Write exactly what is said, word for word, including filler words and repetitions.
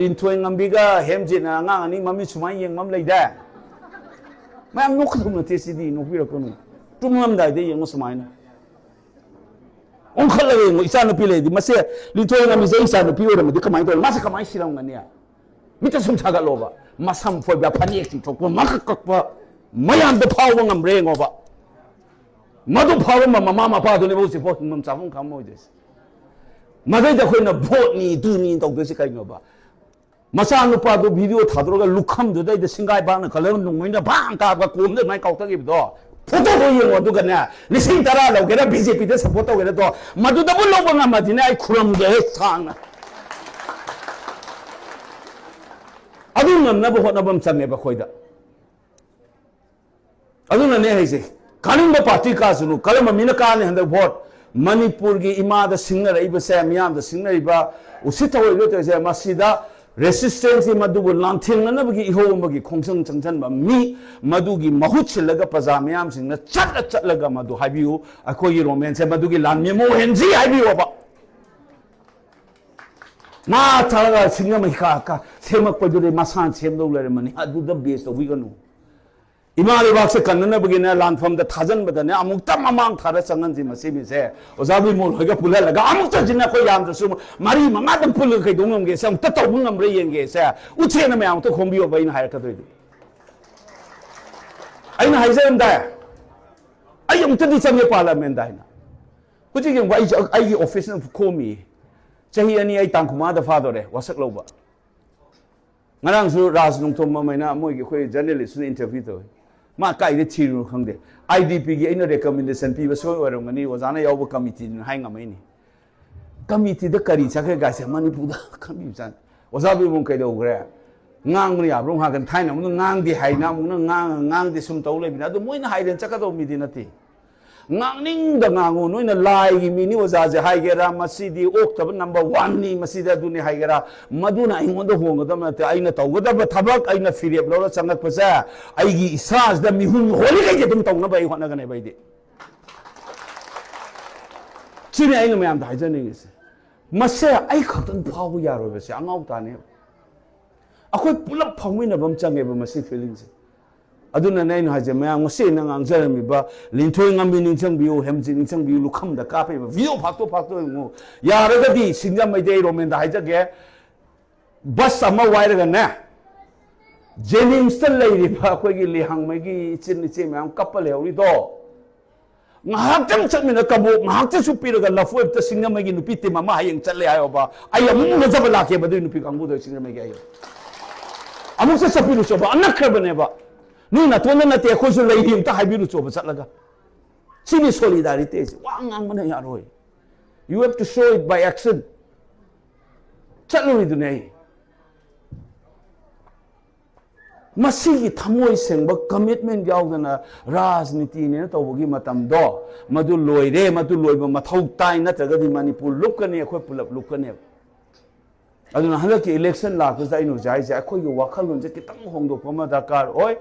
ꯂꯤꯟꯊꯣꯏ ꯉꯝꯕꯤꯒ ꯍꯦꯝꯖꯤꯠꯅ ꯑꯉꯥꯡ ꯑꯅꯤ ꯃꯃꯤꯠ ꯁꯨꯃꯥꯏꯅ ꯌꯦꯡꯕ ꯑꯃ ꯂꯩꯗꯥꯏ? ꯃꯌꯥꯝ ꯅꯣꯛꯀꯗꯧ ꯅꯠꯇꯦ ꯁꯤꯗꯤ, ꯅꯣꯛꯄꯤꯔꯛꯀꯅꯨ꯫ ꯇꯨꯝꯂꯝꯗꯥꯏꯗ ꯌꯦꯡꯉꯨ ꯁꯨꯃꯥꯏꯅ꯫ ꯑꯣꯟꯈꯠꯂꯒ ꯌꯦꯡꯉꯨ, ꯏꯆꯥꯅꯨꯄꯤ ꯂꯩꯔꯗꯤ, ꯃꯁꯦ ꯂꯤꯟꯊꯣꯏ ꯉꯝꯕꯤꯁꯦ ꯑꯩ ꯏꯆꯥꯅꯨꯄꯤ ꯑꯣꯏꯔꯝꯃꯗꯤ ꯀꯃꯥꯏꯅ ꯇꯧꯔꯤ? ꯃꯥꯁꯦ ꯀꯃꯥꯏꯅ ꯁꯤꯔꯝꯒꯅꯤ? ꯃꯤꯠꯇ ꯁꯨꯝ ꯊꯥꯒꯠꯂꯣꯕ, ꯃꯁꯝ ꯐꯣꯏꯕ, ꯐꯅꯦꯛ ꯆꯤꯡꯊꯣꯛꯄ, ꯃꯀꯛ ꯀꯛꯄ, ꯃꯌꯥꯝꯗ ꯐꯥꯎꯕ ꯉꯝꯕ꯭ꯔꯥ ꯌꯦꯡꯉꯣꯕ꯫ ꯃꯗꯨ ꯐꯥꯎꯔꯝꯕ ꯃꯃꯥ ꯃꯄꯥꯗꯨꯅꯦꯕ ꯍꯧꯖꯤꯛꯐꯥꯎ ꯍꯤꯡꯐꯝ ꯆꯥꯐꯝ ꯈꯪꯉꯝꯃꯣꯏꯗꯣꯏꯁꯦ꯫ ꯃꯗꯩꯗ ꯑꯩꯈꯣꯏꯅ ꯚꯣꯠꯅꯤ, ꯗꯨꯅꯤ ꯇꯧꯗꯣꯏꯁꯦ ꯀꯩꯅꯣꯕ? ꯃꯆꯥꯅꯨꯄꯥꯗꯣ ꯚꯤꯗꯤꯑꯣ ꯊꯥꯗꯣꯔꯒ ꯂꯨꯈꯝꯗꯨꯗꯩꯗ ꯁꯤꯡꯒꯥꯏ ꯕꯥꯛꯅ ꯈꯜꯂꯒ ꯅꯣꯡꯃꯩꯅ ꯚꯥꯡ ꯀꯥꯞꯄ ꯀꯣꯝꯗ ꯑꯗꯨꯃꯥꯏꯅ ꯀꯥꯎꯊꯈꯤꯕꯗꯣ, ꯐꯣꯇꯣꯗꯣ ꯌꯦꯡꯉꯣ꯫ ꯑꯗꯨꯒꯅꯦ, ꯂꯤꯁꯤꯡ ꯇꯔꯥ ꯂꯧꯒꯦꯔꯥ, ꯕꯤ ꯖꯦ ꯄꯤꯗ ꯁꯞꯄꯣꯔꯠ ꯇꯧꯒꯦꯔꯥ ꯇꯣ, ꯃꯗꯨꯗꯕꯨ ꯂꯧꯕ ꯉꯝꯃꯗꯤꯅꯦ, ꯑꯩ ꯈꯨꯔꯝꯒꯦ ꯍꯦ ꯁꯥꯡꯅ꯫ ꯑꯗꯨ ꯉꯝꯅꯕ ꯍꯣꯠꯅꯕ ꯑꯃ ꯆꯪꯉꯦꯕ ꯑꯩꯈꯣꯏꯗ꯫ ꯑꯗꯨꯅꯅꯦ ꯍꯥꯏꯁꯦ, ꯀꯥꯅꯤꯡꯕ ꯄꯥꯔꯇꯤ ꯀꯥꯁꯅꯨ, ꯀꯔꯝꯕ ꯃꯤꯅ ꯀꯥꯅꯤ ꯍꯟꯗꯛ ꯚꯣꯠ? ꯃꯅꯤꯄꯨꯔꯒꯤ ꯏꯃꯥꯗ ꯁꯤꯡꯅꯔꯛꯏꯕꯁꯦ, ꯃꯤꯌꯥꯝꯗ ꯁꯤꯡꯅꯔꯤꯕ, ꯎꯁꯤꯠ ꯊꯑꯣꯏꯗ ꯇꯧꯔꯤꯁꯦ, ꯃꯁꯤꯗ ꯔꯦꯁꯤꯁꯇꯦꯟꯁꯁꯤ, ꯃꯗꯨꯕꯨ ꯂꯥꯟꯊꯦꯡꯅꯅꯕꯒꯤ ꯏꯍꯧ ꯑꯃꯒꯤ ꯈꯣꯡꯖꯪ ꯆꯪꯁꯤꯟꯕ ꯃꯤ, ꯃꯗꯨꯒꯤ ꯃꯍꯨꯠ ꯁꯤꯜꯂꯒ ꯄ꯭ꯔꯖꯥ ꯃꯤꯌꯥꯝꯁꯤꯡꯅ ꯆꯠꯂ ꯆꯠꯂꯒ ꯃꯗꯨ ꯍꯥꯏꯕꯤꯌꯨ꯫ ꯑꯩꯈꯣꯏꯒꯤ ꯔꯣꯃꯦꯟꯁꯦ ꯃꯗꯨꯒꯤ ꯂꯥꯟꯃꯤ ꯑꯃ ꯑꯣꯏꯍꯟꯁꯤ ꯍꯥꯏꯕꯤꯌꯣꯕ꯫ ꯃꯥ ꯊꯥꯔꯒ ꯁꯤꯡꯅꯃꯩ ꯀꯥ ꯀꯥ ꯁꯦꯝꯃꯛꯄꯗꯨꯗꯤ ꯃꯁꯥꯅ ꯁꯦꯝꯗꯧ ꯂꯩꯔꯝꯃꯅꯤ, ꯑꯗꯨꯗ ꯕꯦꯁ ꯇꯧꯕꯤꯒꯅꯨ꯫ ꯏꯃꯥ ꯂꯩꯕꯥꯛꯁꯦ ꯀꯟꯅꯅꯕꯒꯤꯅꯦ, ꯂꯥꯟꯐꯝꯗ ꯊꯥꯖꯤꯟꯕꯗꯅꯦ, ꯑꯃꯨꯛꯇ ꯃꯃꯥꯡ ꯊꯥꯔ ꯆꯪꯍꯟꯁꯤ ꯃꯁꯤ ꯃꯤꯁꯦ꯫ ꯑꯣꯖꯥ ꯕꯤꯃꯣꯜ ꯍꯣꯏꯒ ꯄꯨꯜꯍꯜꯂꯒ ꯑꯃꯨꯛꯇꯁꯤꯅ ꯑꯩꯈꯣꯏ ꯌꯥꯝꯗ꯭ꯔꯁꯨ ꯃꯔꯤ ꯃꯉꯥꯗꯪ ꯄꯨꯜꯂꯒ ꯀꯩꯗꯧ ꯉꯝꯒꯦꯁꯦ, ꯑꯃꯨꯛꯇ ꯇꯧꯕ ꯉꯝꯕ꯭ꯔꯥ ꯌꯦꯡꯒꯦꯁꯦ꯫ ꯎꯆꯦꯛꯅ ꯃꯌꯥꯝ ꯑꯃꯨꯛꯇ ꯈꯣꯝꯕꯤꯌꯣꯕ ꯑꯩꯅ ꯍꯥꯏꯔꯛꯀꯗꯣꯏꯗꯤ꯫ ꯑꯩꯅ ꯍꯥꯏꯖꯔꯝꯗꯥꯏ, ꯑꯩ ꯑꯃꯨꯛꯇꯗꯤ ꯆꯪꯉꯦ ꯄꯥꯔꯂꯥꯃꯦꯟꯗ ꯍꯥꯏꯅ꯫ ꯍꯧꯖꯤꯛ ꯌꯦꯡꯕ, ꯑꯩ, ꯑꯩꯒꯤ ꯑꯣꯐꯤꯁꯅ ꯈꯣꯝꯃꯤ꯫ ꯆꯍꯤ ꯑꯅꯤ ꯑꯩ ꯇꯥꯡ ꯀꯨꯟꯃꯉꯥꯗ ꯐꯥꯗꯣꯔꯦ ꯋꯥꯁꯛ ꯂꯧꯕ꯫ ꯉꯔꯥꯡꯁꯨ ꯔꯥꯖ ꯅꯣꯡꯊꯣꯝꯕꯝ ꯍꯥꯏꯅ ꯃꯣꯏꯒꯤ ꯑꯩꯈꯣꯏ ꯖꯔꯅꯦꯂꯤꯁꯇꯨꯅ ꯏꯟꯇꯔꯚ꯭ꯌꯨ ꯇꯧꯋꯤ꯫ ꯃꯥ ꯀꯥꯏꯗ ꯊꯤꯔꯨꯅꯣ ꯈꯪꯗꯦ꯫ ꯑꯥꯏ ꯗꯤ ꯄꯤꯒꯤ ꯑꯩꯅ ꯔꯦꯀꯃꯦꯟꯗꯦꯁꯟ ꯄꯤꯕ ꯁꯣꯏ ꯑꯣꯏꯔꯝꯒꯅꯤ, ꯑꯣꯖꯥꯅ ꯌꯥꯎꯕ ꯀꯃꯤꯇꯤꯗꯨꯅ ꯍꯥꯏ ꯉꯝꯃꯛꯏꯅꯤ꯫ ꯀꯃꯤꯇꯤꯗ ꯀꯔꯤ ꯆꯠꯈ꯭ꯔꯦ ꯒꯥꯏꯁꯦ ꯃꯅꯤꯄꯨꯔꯗ ꯈꯪꯕꯤꯕꯖꯥꯠꯅꯤ꯫ ꯑꯣꯖꯥ ꯕꯤꯃꯣꯜ ꯀꯩꯗꯧꯈ꯭ꯔꯦ? ꯉꯥꯡꯕꯅ ꯌꯥꯕ꯭ꯔꯣ? ꯉꯥꯡꯒꯅꯤ꯫ ꯊꯥꯏꯅ ꯑꯃꯨꯛꯅ ꯉꯥꯡꯗꯦ ꯍꯥꯏꯅ ꯑꯃꯨꯛꯅ ꯉꯥꯡꯉ ꯉꯥꯡꯗꯦ ꯁꯨꯝ ꯇꯧ ꯂꯩꯕꯅꯤ꯫ ꯑꯗꯨ ꯃꯣꯏꯅ ꯍꯥꯏꯔꯦꯅ ꯆꯠꯀꯗꯧꯕ ꯃꯤꯗꯤ ꯅꯠꯇꯦ꯫ ꯉꯥꯡꯅꯤꯡꯗ ꯉꯥꯡꯉꯨ꯫ ꯅꯣꯏꯅ ꯂꯥꯏꯒꯤ ꯃꯤꯅꯤ ꯑꯣꯖꯥꯁꯦ ꯍꯥꯏꯒꯦꯔꯥ, ꯃꯁꯤꯗꯤ ꯑꯣꯛꯇꯕ ꯅꯝꯕꯔ ꯋꯥꯟꯅꯤ, ꯃꯁꯤꯗꯤ ꯑꯗꯨꯅꯤ ꯍꯥꯏꯒꯦꯔꯥ, ꯃꯗꯨꯅ ꯑꯩꯉꯣꯟꯗ ꯍꯣꯡꯒꯗꯕ ꯅꯠꯇꯦ꯫ ꯑꯩꯅ ꯇꯧꯒꯗꯕ ꯊꯕꯛ, ꯑꯩꯅ ꯐꯤꯔꯦꯞ ꯂꯧꯔ ꯆꯪꯉꯛꯄꯁꯦ, ꯑꯩꯒꯤ ꯏꯁꯥꯁꯤꯗ ꯃꯤꯍꯨꯟ ꯍꯣꯜꯂꯤꯈꯩꯗꯤ ꯑꯗꯨꯝ ꯇꯧꯅꯕ ꯑꯩ ꯍꯣꯠꯅꯒꯅꯦꯕ ꯑꯩꯗꯤ꯫ ꯁꯤꯅꯤ ꯑꯩꯅ ꯃꯌꯥꯝꯗ ꯍꯥꯏꯖꯅꯤꯡꯉꯤꯁꯦ꯫ ꯃꯁꯦ ꯑꯩ ꯈꯛꯇꯪ ꯐꯥꯎꯕ ꯌꯥꯔꯣꯏꯕꯁꯦ, ꯑꯉꯥꯎ ꯇꯥꯅꯦꯕ꯫ ꯑꯩꯈꯣꯏ ꯄꯨꯂꯞ ꯐꯥꯎꯃꯤꯟꯅꯕ ꯑꯃ ꯆꯪꯉꯦꯕ ꯃꯁꯤ ꯐꯤꯂꯤꯡꯁꯦ꯫ ꯑꯗꯨꯅꯅꯦ ꯑꯩꯅ ꯍꯥꯏꯁꯦ, ꯃꯌꯥꯝ ꯉꯁꯤ ꯑꯩꯅ ꯉꯥꯡꯖꯔꯝꯃꯤꯕ ꯂꯤꯟꯊꯣꯏ ꯉꯝꯕꯤ ꯅꯤꯡꯁꯤꯡꯕꯤꯌꯨ, ꯍꯦꯝꯖꯤꯠ ꯅꯤꯡꯁꯤꯡꯕꯤꯌꯨ, ꯂꯨꯈꯝꯗ ꯀꯥꯞꯄꯤꯕ ꯚꯤꯗꯤꯑꯣ ꯐꯥꯛꯇꯣꯛ ꯐꯥꯛꯇꯣꯛ ꯌꯦꯡꯉꯨ꯫ ꯌꯥꯔꯒꯗꯤ ꯁꯤꯡꯖꯃꯩꯗ ꯑꯩ ꯔꯣꯃꯦꯟꯗ ꯍꯥꯏꯖꯒꯦ, ꯕꯁ ꯑꯃ ꯋꯥꯏꯔꯒꯅꯦ, ꯖꯦꯅꯤꯝꯁꯇ ꯂꯩꯔꯤꯕ ꯑꯩꯈꯣꯏꯒꯤ ꯂꯤꯍꯥꯡꯃꯩꯒꯤ ꯏꯆꯤꯟ ꯏꯆꯦ ꯃꯌꯥꯝ ꯀꯞꯄ ꯂꯩꯍꯧꯔꯤꯗꯣ, ꯉꯥꯏꯍꯥꯛꯇꯪ ꯆꯠꯃꯤꯟꯅ ꯀꯕꯣꯛ ꯉꯥꯏꯍꯥꯛꯇꯪꯁꯨ ꯄꯤꯔꯒ ꯂꯐꯣꯏꯕꯇ ꯁꯤꯡꯖꯃꯩꯒꯤ ꯅꯨꯄꯤ ꯇꯤꯝ ꯑꯃ ꯍꯌꯦꯡ ꯆꯠꯂꯦ ꯍꯥꯏꯌꯣꯕ꯫ ꯑꯩ ꯑꯃꯨꯛ ꯎꯅꯖꯕ ꯂꯥꯛꯀꯦꯕ ꯑꯗꯨꯏ ꯅꯨꯄꯤ ꯀꯥꯡꯕꯨꯗꯣ ꯁꯤꯡꯖꯃꯩꯒꯤ ꯑꯩ ꯑꯃꯨꯛꯇ ꯆꯠꯄꯤꯔꯨꯆꯣꯕ, ꯑꯅꯛꯈ꯭ꯔꯕꯅꯦꯕ꯫ ꯅꯣꯏ ꯅꯥꯇꯣꯟꯗ ꯅꯠꯇꯦ, ꯑꯩꯈꯣꯏꯁꯨ ꯂꯩꯔꯤ, ꯑꯝꯇ ꯍꯥꯏꯕꯤꯔꯨꯆꯣꯕ ꯆꯠꯂꯒ꯫ ꯁꯤꯅꯤ solidarity ꯁꯤ꯫ ꯋꯥ ꯉꯥꯡꯕꯅ ꯌꯥꯔꯣꯏ꯫ You have to show it by action. ꯆꯠꯂꯨꯔꯤꯗꯨꯅꯦ ꯑꯩ꯫ ꯃꯁꯤꯒꯤ ꯊꯃꯣꯏ ꯁꯦꯡꯕ commitment ꯌꯥꯎꯗꯅ ꯔꯥꯖꯅꯤꯇꯤꯅꯦꯅ ꯇꯧꯕꯒꯤ ꯃꯇꯝꯗꯣ, ꯃꯗꯨ ꯂꯣꯏꯔꯦ꯫ ꯃꯗꯨ ꯂꯣꯏꯕ ꯃꯊꯧ ꯇꯥꯏ, ꯅꯠꯇ꯭ꯔꯒꯗꯤ ꯃꯅꯤꯄꯨꯔ ꯂꯨꯞꯀꯅꯤ, ꯑꯩꯈꯣꯏ ꯄꯨꯂꯞ ꯂꯨꯞꯀꯅꯦꯕ꯫ ꯑꯗꯨꯅ ꯍꯟꯗꯛꯀꯤ election ꯂꯥꯛꯄꯁꯤꯗ ꯑꯩꯅ ꯍꯧꯖꯤꯛ ꯍꯥꯏꯁꯦ, ꯑꯩꯈꯣꯏꯒꯤ ꯋꯥꯈꯜꯂꯣꯟꯁꯦ ꯈꯤꯇꯪ ꯍꯣꯡꯗꯣꯛꯄ ꯑꯃ ꯗꯔꯀꯥꯔ ꯑꯣꯏ꯫